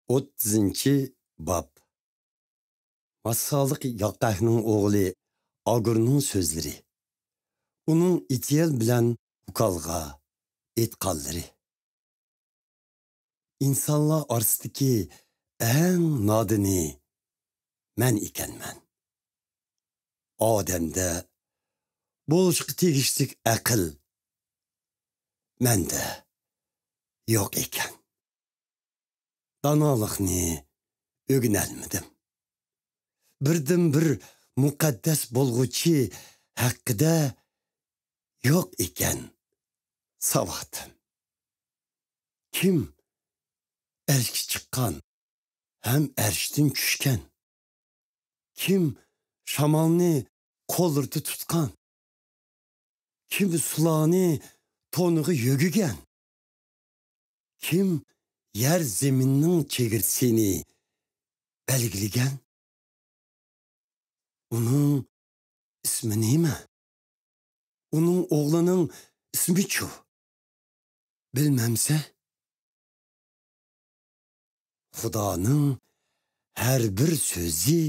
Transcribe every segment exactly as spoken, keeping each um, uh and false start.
ئوتتۇزىنچى باب. ماسسالىق ياقەھنىڭ ئوغلى ئاگۇرنىڭ سۆزلىرى. ئۇنىڭ ئىتىيەل بىلەن ئۇكالغا ئېيتقانلىرى. ئىنسانلار ئارىسىدىكى ئەڭ نادىنى مەن ئىكەنمەن. ئادەمدە بولۇشقا تېگىشلىك ئەقىل مەندە يوق ئىكەن. دانالىقنى ئۆگىنەلمىدىم. بىردىنبىر مۇقەددەس بولغۇچى ھەققىدە يوق ئىكەن ساۋاتىم. كىم ئەرشكە چىققان ھەم ئەرشتىن چۈشكەن؟ كىم شامالنى قوللىرىدا تۇتقان؟ كىم سۇلارنى تونىغا يۆگىگەن؟ كىم يەر زېمىننىڭ چېگرىسىنى بەلگىلىگەن؟ ئۇنىڭ ئىسمى نېمە؟ ئۇنىڭ ئوغلىنىڭ ئىسمىچۇ؟ بىلمەمسەن؟ خۇدانىڭ ھەر بىر سۆزى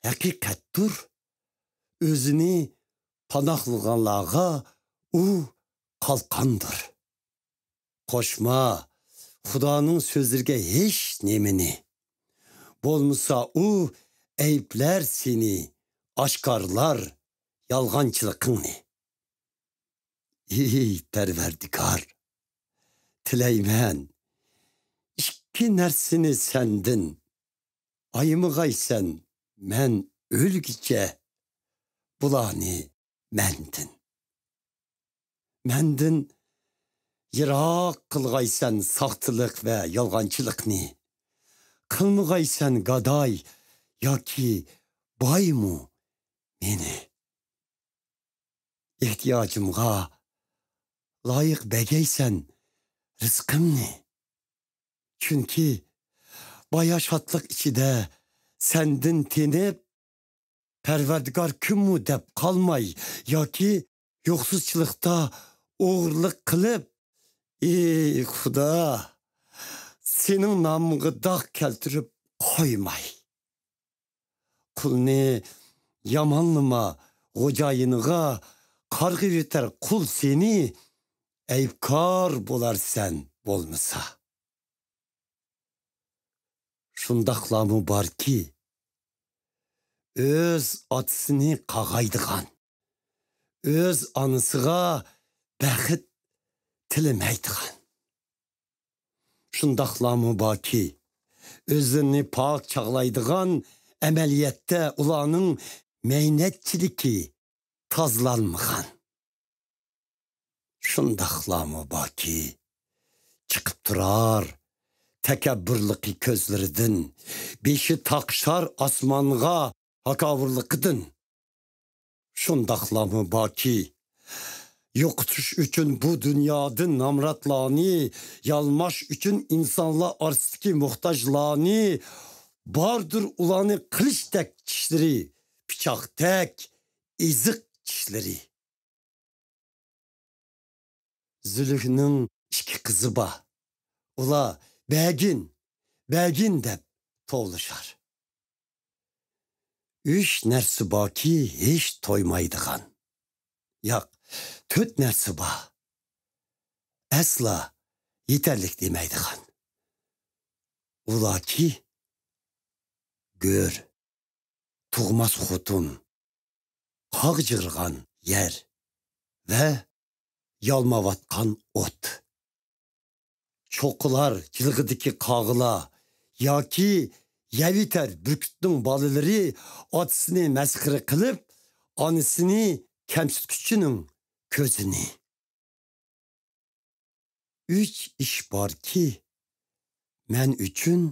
ھەقىقەتتۇر. ئۆزىنى پاناھلىغانلارغا ئۇ قالقاندۇر. قوشما خۇدانىڭ سۆزلىرىگە ھېچ نېمىنى. بولمىسا ئۇ ئەيىبلەر سېنى، ئاشكارىلار يالغانچىلىقىڭنى. ئى پەرۋەردىگار، تىلەيمەن، ئىككى نەرسىنى سەندىن، ئايىمىغايسەن مەن ئۆلگۈچە بۇلارنى مەندىن. مەندىن يىراق قىلغايسەن ساختىلىق ۋە يالغانچىلىقنى. قىلمىغايسەن گاداي ياكى بايمۇ مېنى. ئېھتىياجىمغا لايىق بەگەيسەن رىزقىمنى. چۈنكى بايا شادلىق ئىچىدە سەندىن تېنىپ، پەرۋەردىگار كىممۇ دەپ قالماي ياكى يوقسۇزچىلىقتا ئوغرىلىق قىلىپ، ئى خۇدا، سېنىڭ نامىڭغا داغ كەلتۈرۈپ قويماي. قۇلنى يامانلىما، خوجايىنىغا قارغىۋېتەر قۇل سېنى، ئەيىبكار بولارسەن بولمىسا. شۇنداقلارمۇ باركى، ئۆز ئاتىسىنى قاغايدىغان، ئۆز ئانىسىغا بەخت تىلىمەيدىغان. شۇنداقلارمۇ باركى، ئۆزلىرىنى پاك چاغلايدىغان، ئەمەلىيەتتە ئۇلارنىڭ مەينەتچىلىكى تازىلانمىغان. شۇنداقلارمۇ باركى، چىقىپ تۇرار تەكەببۇرلۇقى كۆزلىرىدىن، بېشى تاقىشار ئاسمانغا ھاكاۋۇرلۇقىدىن. شۇنداقلارمۇ باركى، يوقىتىش ئۈچۈن بۇ دۇنيادىن نامراتلارنى، يالماش ئۈچۈن ئىنسانلار ئارىسىدىكى موھتاجلارنى، باردۇر ئۇلارنى قىلىچتەك چىشلىرى، پىچاقتەك ئېزىق چىشلىرى. زۈلۈھنىڭ ئىككى قىزى بار. ئۇلار بەگىن، بەگىن دەپ توۋلىشار. ئۈچ نەرسە باركى، ھېچ تويمايدىغان. ياق، تۆت نەرسە بار. ئەسلا يېتەرلىك دېمەيدىغان. ئۇلاركى گۆر، تۇغماس خوتۇن، قاغجىرىغان يەر ۋە يالماۋاتقان ئوت. چوققىلار، جىلغىدىكى قاغىلار ياكى يەۋىتەر بۈركۈتنىڭ بالىلىرى ئاتىسىنى مەسخىرە قىلىپ، ئانىسىنى كەمسىتكۈچىنىڭ كۆزىنى. ئۈچ ئىش باركى، مەن ئۈچۈن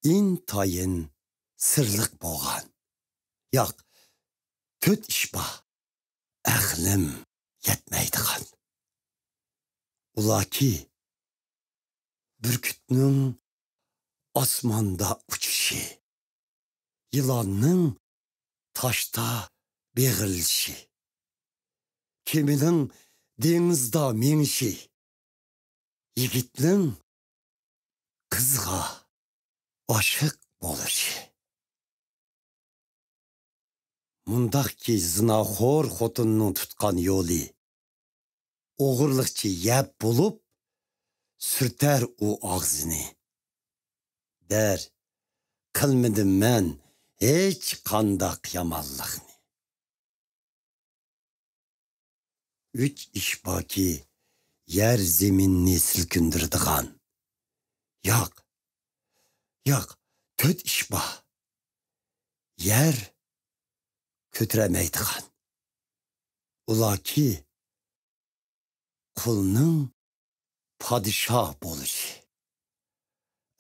ئىنتايىن سىرلىق بولغان. ياق، تۆت ئىش بار، ئەقلىم يەتمەيدىغان. ئۇلاركى، بۈركۈتنىڭ ئاسماندا ئۇچۇشى، يىلاننىڭ تاشتا بېغىرلىشى، كېمىنىڭ دېڭىزدا مېڭىشى، يىگىتنىڭ قىزغا ئاشىق بولۇشى. مۇنداقكى زىناخور خوتۇننىڭ تۇتقان يولى، ئوغرىلىقچە يەپ بولۇپ، سۈرتەر ئۇ ئاغزىنى. دەر، قىلمىدىم مەن ھېچقانداق يامانلىقنى. ئۈچ ئىش باركى، يەر زېمىننى سىلكىندۈرىدىغان. ياق، ياق، تۆت ئىش بار. يەر كۆتۈرەلمەيدىغان. ئۇلاركى، قۇلنىڭ پادىشاھ بولۇشى،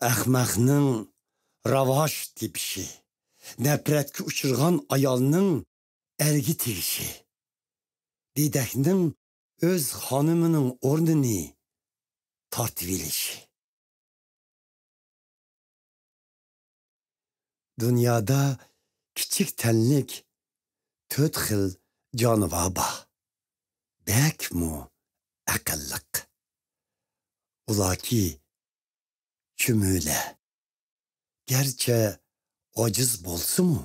ئەخمەقنىڭ راۋاج تېپىشى، نەپرەتكە ئۇچرىغان ئايالنىڭ ئەرگە تېگىشى، دېدەكنىڭ ئۆز خانىمىنىڭ ئورنىنى تارتىۋېلىشى. دۇنيادا كىچىك تەنلىك تۆت خىل جانىۋار بار. بەكمۇ ئەقىللىق. ئۇلاركى، چۈمۈلە. گەرچە ئاجىز بولسىمۇ،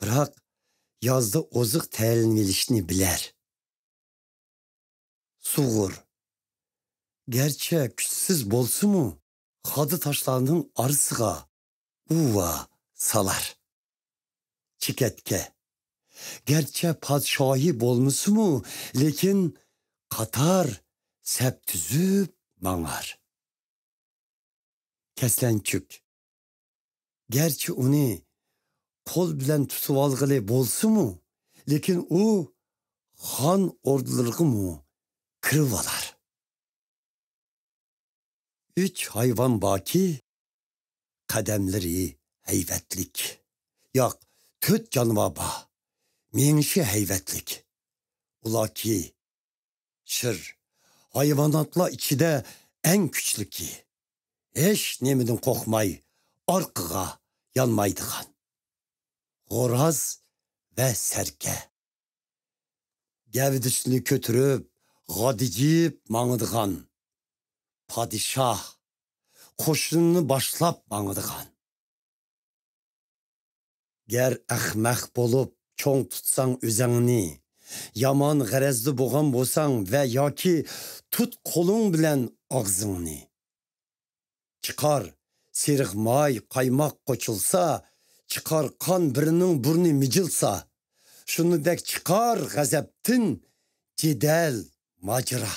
بىراق يازدا ئوزۇق تەييارلىنىۋېلىشنى بىلەر. سۇغۇر. گەرچە كۈچسىز بولسىمۇ، خادا تاشلارنىڭ ئارىسىغا ئۇۋا سالار. چېكەتكە. گەرچە پادىشاھى بولمىسىمۇ، لېكىن قاتار سەپ تۈزۈپ ماڭار. كەسلەنچۈك. گەرچە ئۇنى قول بىلەن تۇتۇۋالغىلى بولسىمۇ، لېكىن ئۇ خان ئوردىلىرىغىمۇ كىرىۋالار. ئۈچ ھايۋان باركى، قەدەملىرى ھەيۋەتلىك. ياق، تۆت جانىۋار بار، مېڭىشى ھەيۋەتلىك. ئۇلاركى، شىر، ھايۋاناتلار ئىچىدە ئەڭ كۈچلۈكى. ھېچ نېمىدىن قورقماي، ئارقىغا يانمايدىغان. خوراز ۋە سەركە. گەۋدىسىنى كۆتۈرۈپ، غادىجىپ ماڭىدىغان. پادىشاھ، قوشۇننى باشلاپ ماڭىدىغان. گەر ئەخمەق بولۇپ چوڭ تۇتساڭ ئۆزەڭنى، يامان غەرەزدە بولغان بولساڭ ۋە ياكى تۇت قولۇڭ بىلەن ئاغزىڭنى. چىقار سېرىق ماي، قايماق قوشۇلسا، چىقار قان، بىرىنىڭ بۇرنى مىجىلسا، شۇنىدەك چىقار غەزەپتىن جېدەل، ماجىرا.